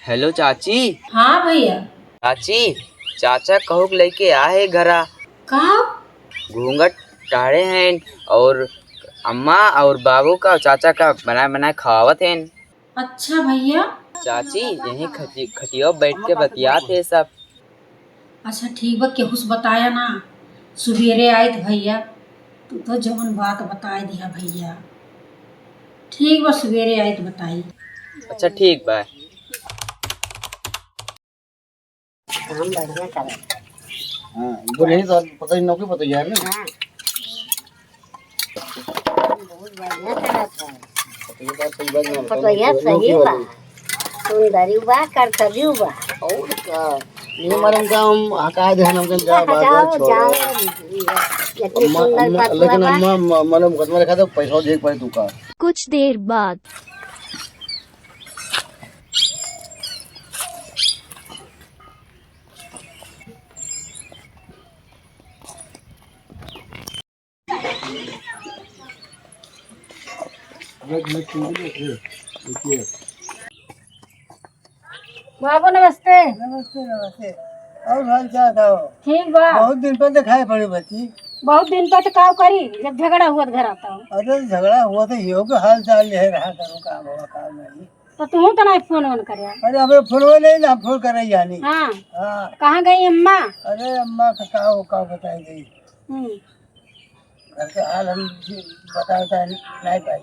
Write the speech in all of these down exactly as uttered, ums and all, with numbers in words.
हेलो चाची। हाँ भैया। चाची, चाचा कहूक लइके आए हैं घरा। का? घूंघट टाड़े हैं और अम्मा और बाबू का, चाचा का बनाए बनाए खवावत हैं। अच्छा भैया। चाची, यहीं खटी-, खटिया बैठ के बतियात है सब। अच्छा ठीक बा, केहू से बताया ना, सुबेरे आइत भैया, तू तो जवन बात बताए दिया भैया। ठीक बा, सुबेरे आइत बताई। अच्छा ठीक बा। काम बढ़िया करत। हाँ, बोले ही तो पता ही नौकरी पता ही है ना। हाँ। बहुत बढ़िया करत है। पता ही बात सही बात ना, पता ही नौकरी सही बा। वाली। सुंदरी बा, करतबी बा। और का? ये मालूम का हम हका दे हम जा बात जाओ, छोड़ो। जाओ। इतनी अम्मा, सुंदर अम्मा, पतुआ लेकिन बा। अम्मा, म-, मालूम कतना रखा था, पैसा देख पाए तू का। कुछ देर बाद। बाबू नमस्ते। नमस्ते, नमस्ते। और हाल चाल बताओ? ठीक बा। बहुत दिन पर दिखाई पड़ी बच्ची। बहुत दिन पर तो काव करी, जब झगड़ा हुआ तो घर आता हूँ। अरे झगड़ा हुआ तो ये हो कि हाल चाल यह रहा करो, काम हुआ काम नहीं। तो तू तो नहीं फोन वोन करे। अरे अबे फोन नहीं ना, फोन करे यानी। हाँ। हाँ। कहाँ गई अम्मा? अरे अम्मा का का हो, का बताई गई। हम्म। घर के हाल हम बताता नहीं पाई।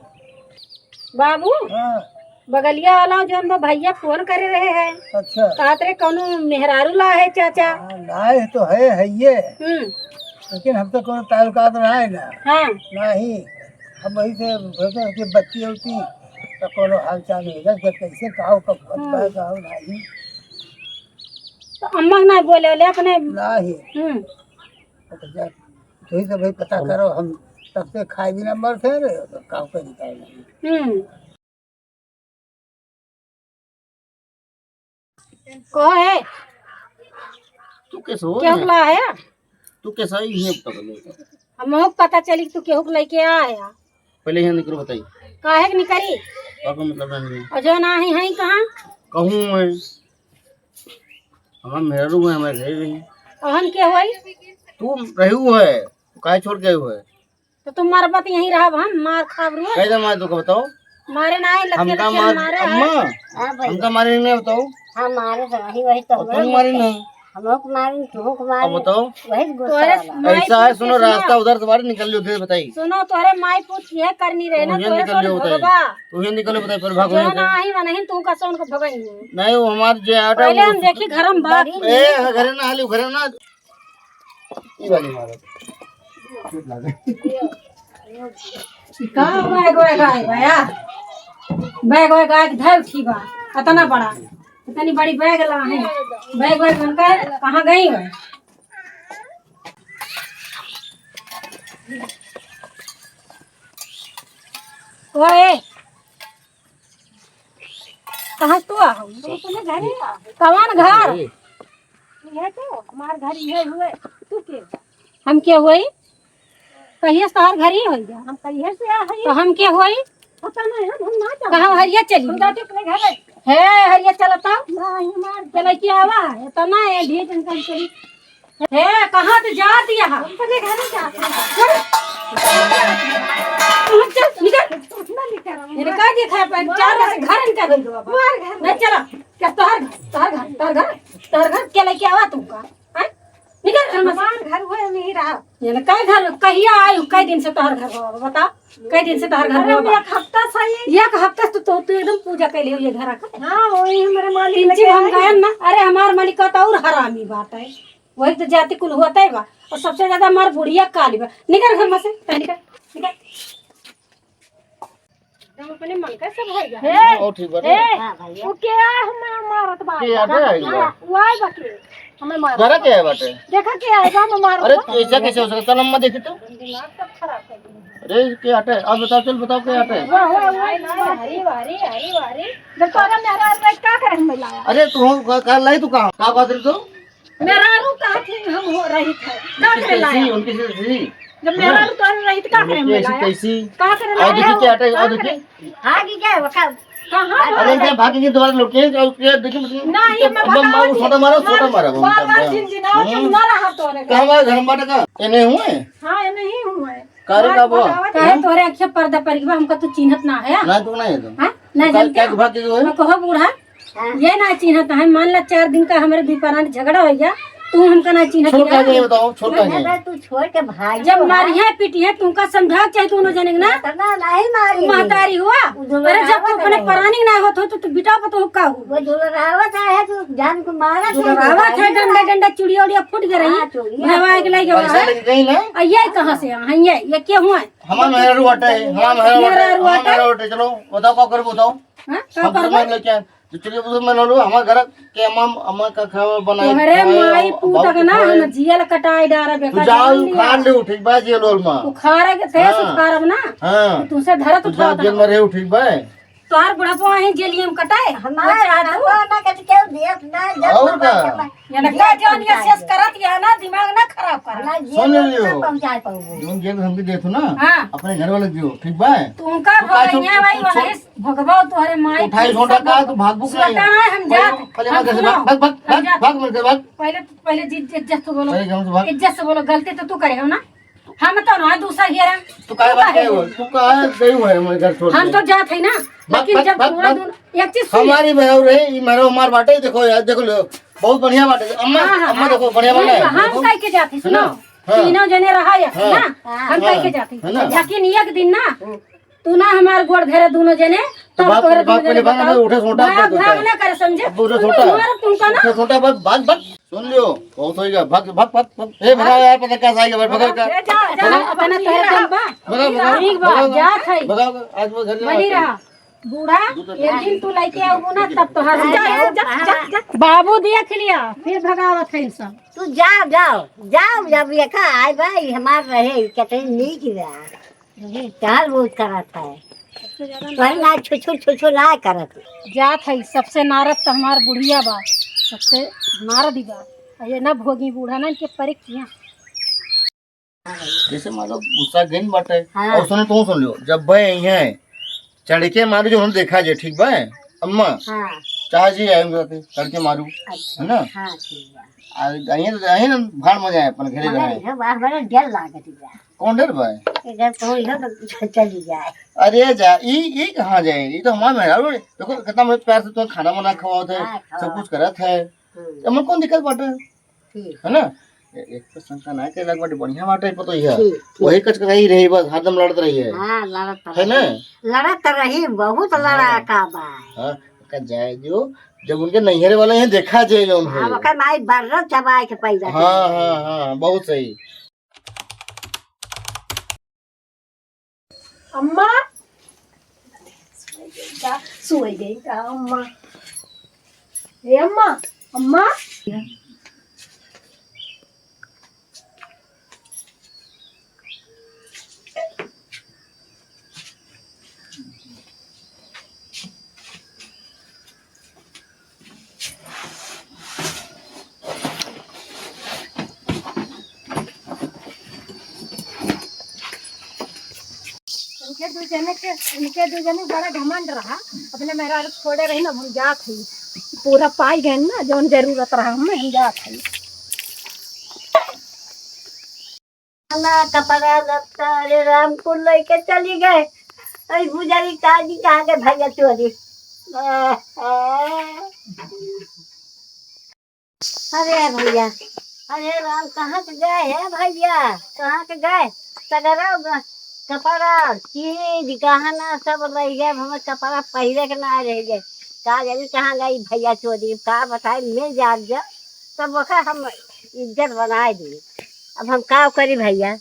बाबू, हाँ। बगलिया वाला जौन बा भैया फोन करे रहे हैं। अच्छा। कहत रहे कौनो मेहरारू ला है चाचा। हाँ, लाए तो है, है ये। हम्म। लेकिन हम तो कोनो ताल्लुकात ना है ना। हाँ। नहीं। हम वही से सोचे कि बच्ची होती तो कोनो हाल चाल नहीं, जब कैसे का हो, कब हाँ। का का हो, नहीं। तो अम्मा ना बोले ले अपने। नहीं। हम्म। तो जा, तू ही तो भाई पता करो, हम तब से खाए बिना मरते रहे, तो काम पे निकाल नहीं। हम्म। को है? तू कैसे हो? केहू ला है? तू कैसा ही है पता नहीं। हमहू के पता चली कि तू केहू के लइके आया। पहले यहाँ निकलो बताई। काहे के निकली? और कोई मतलब नहीं है। और जो ना ही है कहाँ? कहूँ है। हमार मेहरू है, हमारे घर में। और हम के होई? तू रहू है, तू काहे छोड़ के आयु है? तो तुम मरबा त यहीं रहब हम, मार खाब रुआ। कैसे मार तू का बताओ? मारे ना आए, लखे हमका लखे मार, मारे हैं। अम्मा, हाँ भाई। हमका मारे नहीं बताओ। हाँ, मारे तो वही, वही तो और हम तुम लोग मारे के। नहीं। हम लोग मारे, तू को अब मारे। बताओ। वही गुस्सा तोरे वाला। माई ऐसा है, पूत सुनो, सुनो। रास्ता उधर से बाहर निकल लो, फिर बताई। सुनो, तोरे माई पूत यह करनी रहे ना, तू ये तोरे निकल कौन लो, बताई। भगवा। तू ये निकल लो, बताई, फिर भागो जो यहाँ से। ना आई, वह नहीं, तू का सोन को भगाई। नहीं, वो हमारे जो आटा पहले वो हम देखी घर में बात। ए, हाँ, घरे ना, हाली, घरे ना। ई वाली मारो। का बैग वैग आए बा यार? बैग वैग आए के धर उठी बा। इतना बड़ा, इतनी बड़ी बैग ला है। बैग वैग उनका कहाँ गई है? ओए, कहाँ से तू आ हो? अपने घरे आ। कवन घर? ये तो हमार घर ये हुए। तू के? हम के हुई? कहिए से तोहर घर ही होई जा। हम कहिए से आ हई। तो हम के हुई? पता नहीं, हम, हम ना जाने। कहाँ हरिया चली? हम जाते अपने घरे। हे, हरिया चलता? नहीं, हमार चला के आवा है। तो ना, ये ढीठ इनका चली। हे, कहाँ तू जात यहाँ? हम अपने घरे जात हई। चल। तू चल, निकल। इनका दिखाई पड़, चार बजे घर इनका दे दो बाबा। हमार घर नहीं चला। क्या तोहर घर, तोहर घर, तोहर घर, तोहर घर के लेके आवा तुमका? हैं? निकल घर में से। हमार घर हुए नहीं रहा। ये ना, कई घर, कहिया आयु, कई दिन से तोहर घर बाबा, बताओ। कई दिन से तोहर घर अरे, बाबा। एक हफ्ता सही। एक हफ्ता से तो तू एकदम पूजा कैले हो ये घर का। हाँ, वही हमारे मालिक तीन लेके चीज हम आए। गए ना, अरे हमार मालिक का तो और हरामी बात है। वही तो जाति कुल होता है बा। और सबसे ज्यादा हमार बुढ़िया काली बा। निकल घर में से, तै निकल, निकल। हम अपने मन का सब है जा। हे, ओ, ठीक बाटे। हे, हाँ, भैया। वो क्या हमें मारत बा? के आटे आइल बा? हाँ, वो आए बा के? हमें मारत बा। घरे के आए बाटे? देखा के आए बा, हमें मारत अरे, बा। ऐसा कैसे हो सकता? चल, अम्मा, देखी तो। दिमाग सब खराब कर दिया। अरे, के आटे? अब बताओ, चल, बताओ, के आटे? वाह, वाह, वाह, वाह, वाह, वाह, वाह। जब तोरा मेहरारू रहे, का करे हमें लाया? अरे, तू का, का लाई तू कहाँ? का बात रही तू? मेहरारू का थी हम हो रही थे, का करे कैसी, लाया? उनकी कैसी? जब मेहरारू तो रही, तो का करे उनकी हमें ऐसी लाया? कैसी? का करे और लाया देखिए हो? क्या आटे, का और करे? देखिए। हाँ, की क्या है, वो का? कहाँ अरे, भाग? क्या भागेंगे दोबारा लौटेंगे? और क्या देखिए, नहीं, ये मैं अब भागवत छोटा मारो, छोटा मारो, बार बार झिनझिनाओ, हम्म। तुम ना रहा तो रे। कहाँ हमारे घर में बाटे का? ये नहीं हुए? हाँ, ये नहीं हुए। का रे, का बुआ? काहे तोहरे अखिया पर्दा पड़ गवा, हमका तू चिन्हत ना है? ना, तू नहीं है तो। हाँ? ना का, जानते? क्या भाग के गए? मैं कहो बूढ़ा, हाँ। ये ना चिन्हत है। मान ला चार दिन का हमरे दुइ परानी झगड़ा हो गया, तू हमका ना चिन्हत छोड़ है। का गए बताओ, छोड़ का गए? अरे तू छोड़ के भाग जब गया। मारिहे पीटिहे, तुमका समझावे के चाही दोनों जने के ना। इतना नहीं मारी। महतारी हुआ। उ दोनों अरे जब तू अपने परानी ना होत हो तो तू बिटा पतो का हो? वो दुलरावत है, तू जान को मारा था, दुलरावत है, डंडा, डंडा, चुड़िया, उड़िया फूट गई रही। हाँ, चुड़िया भवा फूट के लगे पैसा वहाँ। लग गई ना? आ, ये कहाँ से आ? हाँ, ये, ये क्या हुआ है? हमार मेहरारू बाटे, हमार मेहरारू बाटे, मेहरारू हमार बाटे। मेहरारू बाटे, चलो, बताओ, का करबो, बताओ। हाँ, का हम करबो? तुम्हारे लेके आए। तो चलिए, बताओ, मैं लो, हमार घर के अम्मा, अम्मा का खावा बनाए, तोहरे खाए, माई और पूत बहुत के ना, खाए। हम जियल कटाए डारा तू बेकार जाओ, जान लिया। उखाड़ ले, ठीक बा, जेल वेल में। उखाड़े के तेज हाँ। उखाड़ब ना। हाँ। तुमसे धरत तू उठावत जाओ, जेल ना। में रहे, ठीक बा। तोहार बुढ़ापा वहीं जेलियम कटाए। हमार वो चाहत हो? बुढ़ापा ना कट के दियत ना, जब और का? बाबा के ये ना, ये जौन ये शेष करत, ये ना दिमाग ना खराब कर। ना जेल सुन में लियो। ना पहुंचाए पाऊंगी। जौन जेल हम भी देत हो ना, हाँ। अपने घर वाले दियो, ठीक बा? तू उनका तू का भगैया छोड़, भाई छोड़, वहीं भगवा तोहरे माई उठाई के छोटा सब का, तू भाग भूख छोटा नहीं। है, हम पहले, जात, पहले हम हमारे घर से सुनो, भाग, भाग, भाग, हम भाग, जात। भाग, मेरे से भाग। पहले, पहले जी, इज्जत से बोलो। पहले घर से भाग। इज्जत से बोलो, गलती तो तू करे हो ना। हम तो ना दूसरा हियरा। तू काहे भाग गए हो? तू काहे गई हो हमारे घर छोड़ हम के? तो जात है ना, भाग, लेकिन भाग, जब भाग, पूरा भाग। दुन-, एक चीज सुन। हमारी बहू रही, ई मेरा हमार बाटे, देखो यार, देखो लो, बहुत बढ़िया बाटे। अम्मा, हाँ, हाँ, अम्मा हाँ। देखो, बढ़िया बाटे। हम देखो। कह के जात है, है सुनो। ना? हाँ। तीनों जने रहा है, हाँ। ना? हाँ। हम कह के जात है। है ना? लेकिन एक दिन ना, हम्म। तू ना हमार गोड़ धरे दोनों जने, तो तब बाप, तोहरे बाप दोनों पहले जने भाग ना, बताओ। उठे सोटा बाप पर भाग ना करे समझे। अब उठे तू सोटा। मारो तुमका ना। उठे सोटा पर भाग, भाग। सुन लियो, बहुत होइगा, भाग, भाग, भाग, भाग। ए, भगा यार, पता कैसा आइगा, भाग, भगा का। ए, जा, जा, भगा। अब अपना तोहरे दम बा। भगा, भगा, ठीक बा, भगा, जात है। भगा, आज वो घर वही जाओ। रहा। बूढ़ा, एक दिन तू लेके आऊ ना, तब तोहार हम जा, जा, जा, जा। बाबू देख लिया, फिर भगावत है सब। तू जा, जाओ, जाओ, जब ये का आए बा, ई हमार रहे, ई कतई नीक बा। चाल बहुत करत है। वही ना छुछुर छुछुर ना करत। जात है, सबसे नारद तो हमार बुढ़िया बा, सबसे नारद ही बा। आ ये ना भोगी बूढ़ा ना इनके परीक्षा। जैसे मान लो गुस्सा गइन बाटे, हाँ। और सुने तो सुन लो, जब भाई आई हैं, चढ़ के मारू जो हम देखा जे, ठीक बा अम्मा? हाँ। चाहे जी आए उनके साथे, चढ़ के मारू, अच्छा। है ना? हाँ, ठीक बा। आ, आइए तो आइए ना, भाड़ में जाए अपन घरे मगर जाए। इहे बा, हमरा डर लागत बा। कौन डर बा? इधर तो, इधर तो चली जाए। अरे जा, ई, ई कहाँ जाए? ई तो हमार मेहरारू है। देखो कितना मदद प्यार से तुम्हें खाना बना खवावत है, हाँ, सब खवावत। कुछ करत है। हम्म। एमे कौन दिक्कत बाटे? ठीक। है ना? ए-, एक तो शंका ना के लग बाटे, बढ़िया बाटे, पतो ही है। ठीक, ठीक। वही कचकचाई रही बस, हरदम लड़त रही है। हाँ, लड़त है ना? रही। लड़त रही, बहुत हाँ। लड़ा का बा। हाँ, का जाए जो, जब उनके नैहरे वाला यहाँ देखा जाए जौन हाँ, है। ओकर माई बर्र चबाए के पैदा हाँ, करे। हाँ, हाँ, बहुत सही। अम्मा, सोई गई का अम्मा? ए अम्मा, अम्मा। इनके दू जने के, इनके दू जने बड़ा घमंड रहा, अपने मेहरारू छोड़े रही ना, हम जात हई, पूरा पाई गए ना, जौन जरूरत रहा हमें, हम जात हई। ना कपड़ा लत्ता, अरे राम, कुल लेके चली गए। अरे बुझारी का जी कहाँ के भैया चोरी। अरे भैया, अरे राम, कहाँ के गए है भैया, कहाँ के गए? सगरा ग-, कपड़ा, चीज, गहना सब रह गए, हमें कपड़ा पहिरे के ना रह गए। का जानी कहाँ गई भैया चोरी, का बताए, मिल जात जा, तब ओकर हम इज्जत बनाए दी। अब हम का करी भैया?